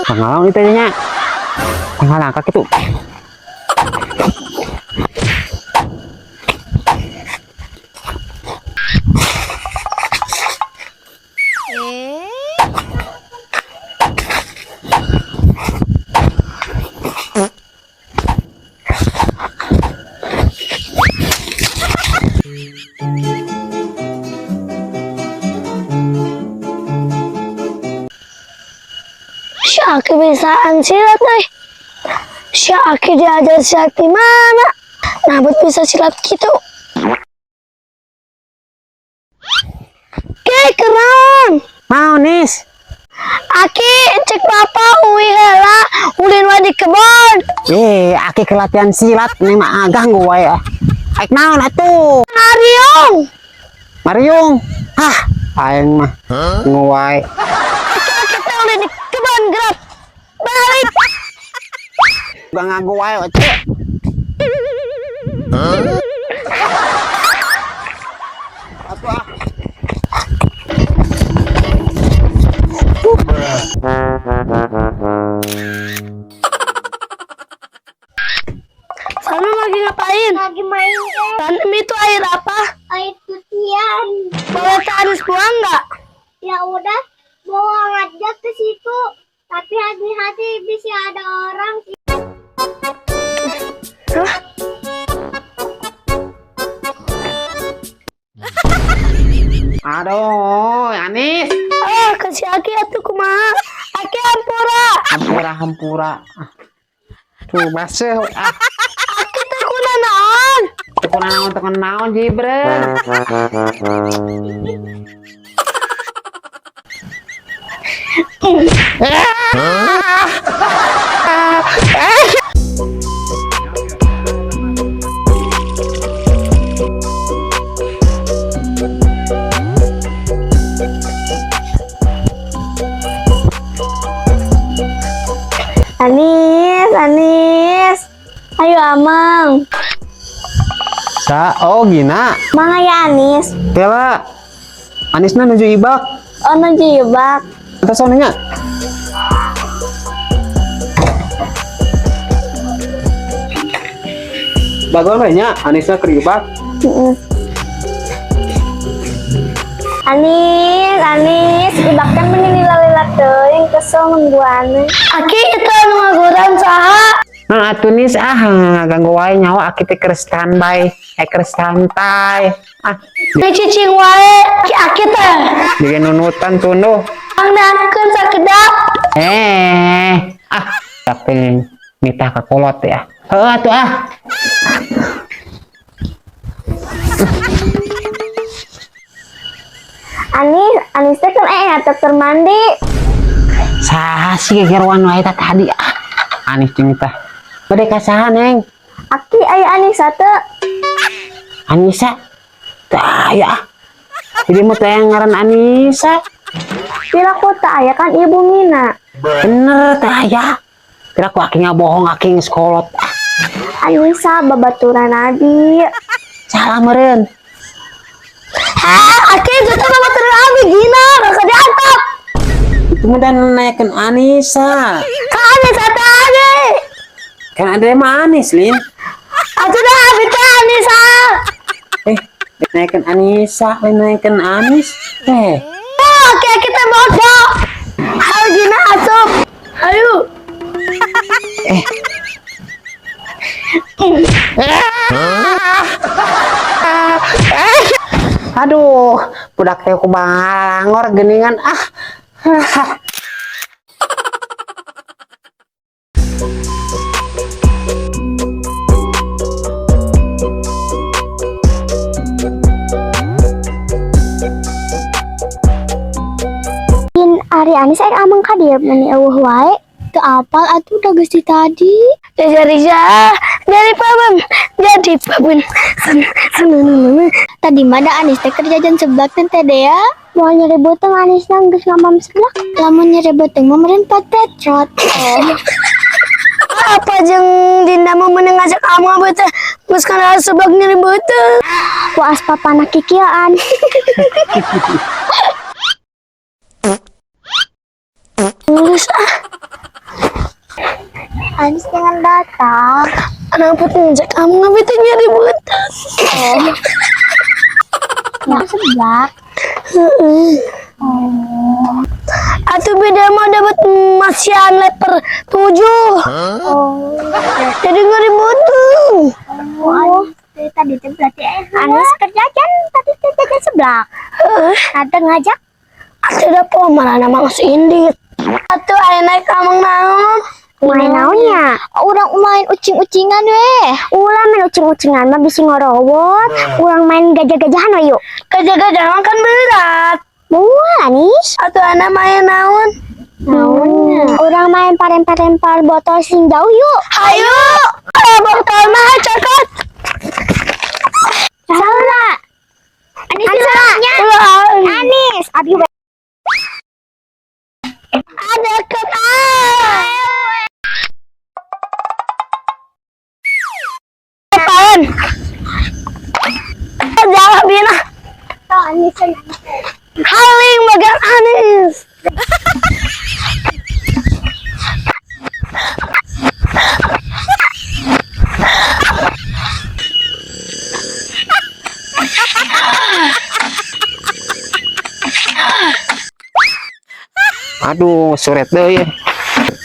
Pangalaman itu nya. Pangalaman ka kitu. Si Aki bisaan silat nih. Si Aki diajar silat di mana? Nabut bisa silat gitu. Ki, keren. Mau Nis. Aki, cek bapak uwi heula, ulin wae di kebon. Eh, aki kelatihan silat nih mah ganggu wae ah. Aik naon atuh? Ngariung. Mariung. Hah, aing mah nguai. Aki teh ulin di kebon gerak. Balik. Gak ngagu wae atuh. Atuh ah. Sana lagi ngapain? Lagi main teh. Tanam itu air apa? Air cucian. Boleh harus buang nggak? Ya udah, buang aja ke situ. Tapi hati-hati bisa ada orang. Hah? Aduh, Anis. Ah, kasih Aki atuh kumaha? Aki hampura. Hampura hampura. Ah. Tuh baseuh ah. Aki teh kunanaon? Teu naon teu naon jibreun. Anis, Anis. Ayo Amang. Sa, oh gina. Mana ya Anis? Kela. Anisna nuju ibak. Oh, nuju ibak. Atas nya. Bagus we nya, Anisna keur ibak. Anis, Anis, ibak kan meni lila-lila teuing kesel nungguan. Aki itu anu ngaguran saha? Nah, atuh Nis ah ganggu wae nyawa aki teh keur standby, eh keur santai. Ah, Ini cicing wae Aki Aki teh. jadi nunutan tunduh. Pangdankeun sakedap. Eh, ah, tapi nitah ka kolot ya. Heuh atuh ah. Anis, Anis teh kan atuh keur mandi. Saha sih gegeruan wae tah tadi ah. Anis jeung tah. Bade ka saha, Neng? Aki aya Anisa teu. Anisa. Teu aya ah. Jadi mah teh ngaran Anisa. Piraku teu aya kan Ibu Mina. Bener teh aya. Kira ku aki ngabohong aki geus kolot. Ah, Anisa babaturan abi. salah meureun. Hah, Aki itu teh babaturan abi gina, rasa diantap. Itu mah dan nanyakeun Anisa. Ka Anisa teh abi. Kan ada yang manis, Lin. Atuh dah abi teh Anisa. Eh, nanyakeun Anisa, lain nanyakeun Anis. Eh, Oh, Aki Aki teh bodoh. Ayo gina asup. Ayo. eh. Aduh, budak teh kumaha langor geuningan ah. In Ari Anis aing amang ka dieu meni eueuh wae. Teu apal atuh da geus di tadi. Jadi ja, jadi babon, jadi babon. Sen, sen, sen, sen. Tadi mah da Anis teh keur jajan seblak teh teh Dea. Moal nyeri beuteung Anisna geus ngamam seblak. Lamun nyeri beuteung mah meureun pat petrot. Oh. Apa jeung Dinda mah meunang ngajak amang abah teh geus kana seblak nyeri beuteung. Waas papana kikieuan. Geus ah, Anis jangan datang. Kenapa tuh ngajak amang abah teh nyeri beuteung. Oh. Mau seblak. Heeh. Oh. Atuh beda mah dapat masian leper 7. Oh. Jadi nyeri beuteung. Oh, Anis teh tadi teh berarti Anis kerja jajan tadi teh jajan seblak. Heeh. Tante ngajak. Atuh da po marana mah geus indit. Atuh aya naik amang naon? Main naonnya? Urang main ucing-ucingan weh. Ulah main ucing-ucingan mah bisi ngorowot. Urang main gajah-gajahan we yuk. Gajah-gajah kan berat. Moal, Anis. Atuh ana main naon? Naonnya? Urang main parempar-lempar botol sing jauh yuk. Hayu! Eh, botol mah cokot. Salah. Anis salahnya. Ulah. Anis, abi we. Ada ke ah. Apaan? Jalan bina. Oh, Anis. Haling bagian Anis. Aduh, suret deui.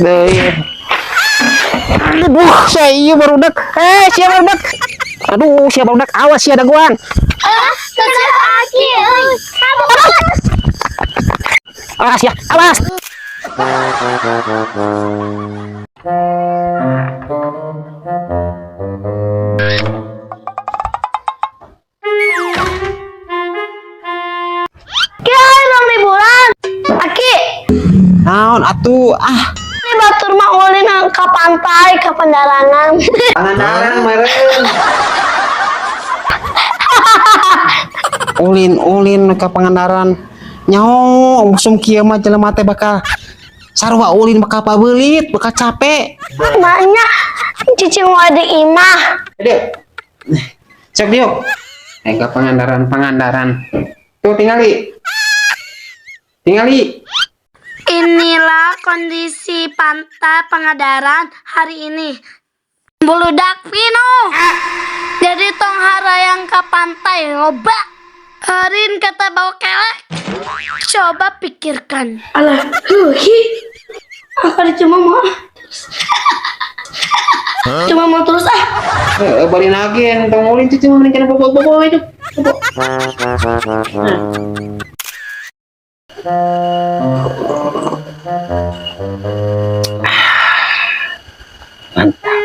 Deui. Aduh, saya iya barudak. Eh, sia barudak. Aduh, sia barudak, awas sia dagoan. Aki euy. Awas ya, awas. Kira dong liburan. Aki, Naon atuh ah. ini batur mah ulin ke pantai, ke pendarangan. Pangandaran meureun. Ulin-ulin ke Pangandaran. Nyaho musim kieu mah jelema teh bakal sarua ulin bakal pabeulit, bakal capek. Maknya cicing wae di imah. Aduh. Cek diuk. Eh ke Pangandaran, Pangandaran. Tuh tingali. Tingali. Inilah kondisi pantai Pangandaran hari ini. Buludak pinuh. Jadi tong harayang ke pantai loba. Harin kata bau kelek. Coba pikirkan. Alah, huhi. Aku cuma mau terus. Cuma mau terus ah. Eh, balik lagi tong ulin tuh cuma mending bobo-bobo itu. Bobo. Mantap.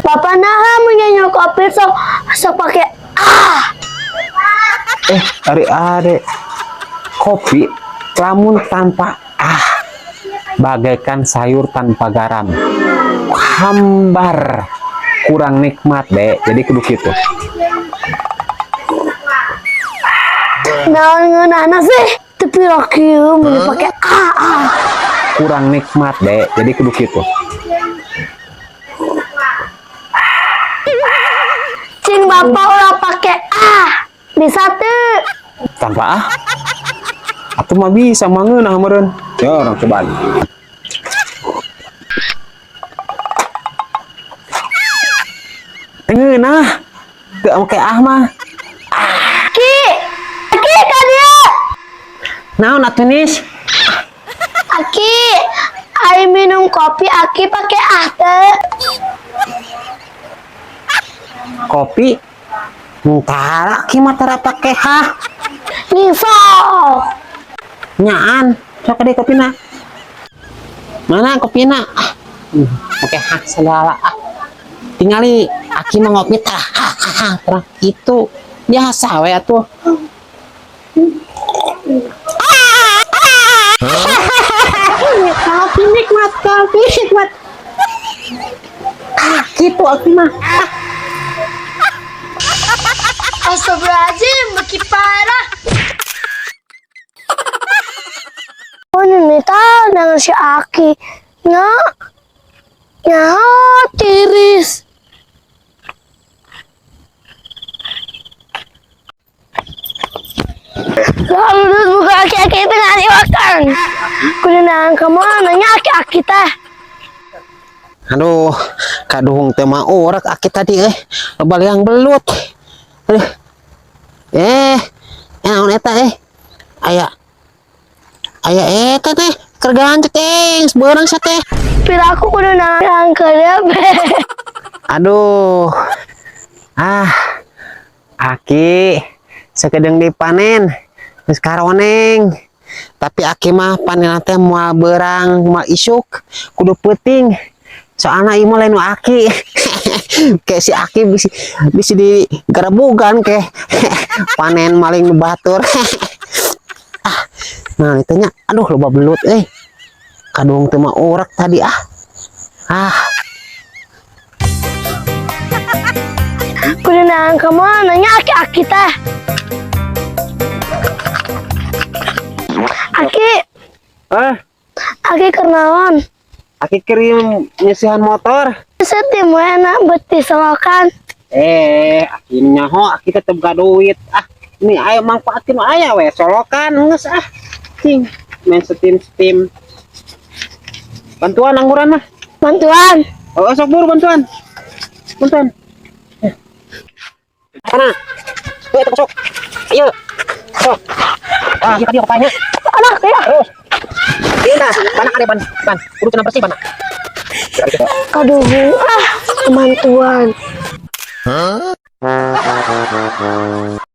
Bapak nah menyanyi kopi sok sok pakai ah. Eh, ari ade kopi lamun tanpa ah bagaikan sayur tanpa garam, hambar, kurang nikmat deh. Jadi kudu kitu. Naon ngeunahna sih? Tapi kieu mun pakai ah ah. Kurang nikmat deh. Jadi kudu kitu. Cing bapak ulah pakai ah. Bisa tuh. Tanpa ah atau mah bisa mangeunah meureun ya. Urang cobaan. Ngeunah teu make ah mah. Ki, Aki ka dieu. Naon atuh, Nis? Aki, ai minum kopi Aki pakai ah teu. Kopi tara ki mah tara pake hah. Ngisok. Nyaan sok deh kopina. Mana kopina ah? Oke, hah segala ah. Tingali aki mah ngopi tah hah hah hah terang itu biasa we atuh. Kopi nikmat, kopi nikmat. Ah, gitu aki mah ah. Astagfirullahaladzim, makin parah. Dengan si Aki. Nya. Nya tiris. Lalu terus buka aki-aki pinaniwakan. Kuninaan ka mo, nanya aki-aki teh. Aduh, kaduhung teh mah urak aki tadi eh. Loba liang belut. Aduh. Eh, naon eta eh? Aya. Aya eta teh, keur ganjet teh, geus beurang sia teh. Pira aku kuninaan ka dia be. Aduh. Ah. Aki sakedeung dipanen geus karoneng. Tapi aki mah panen teh moal beurang, moal isuk, kudu peuting. Soalna ieu mah lain nu aki. Kayak si aki bisi bisi digerebugan ke panen maling nu batur. Ah, nah itu nya aduh loba belut euy. Kaduhung teh mah urak tadi ah. Ah, Kuninaan ka mo, nanya aki-aki teh. Aki, eh, aki kernaon. Aki kirim nyesihan motor. Setim enak beti selokan. Eh, aki nyaho, aki tetep gak duit. Ah, ini ayo manfaatin aya we solokan geus ah. Cing, main steam steam. Bantuan angguran mah. Bantuan. Oh, sok buru bantuan. Bantuan. Eh. Mana? Tuh, itu sok. Ayo. Sok. Ah, iya tadi apanya? Anak ya. Terus. Iya nah, mana ada ban ban. Kudu cenah bersih bana. Kaduhung ah, bantuan.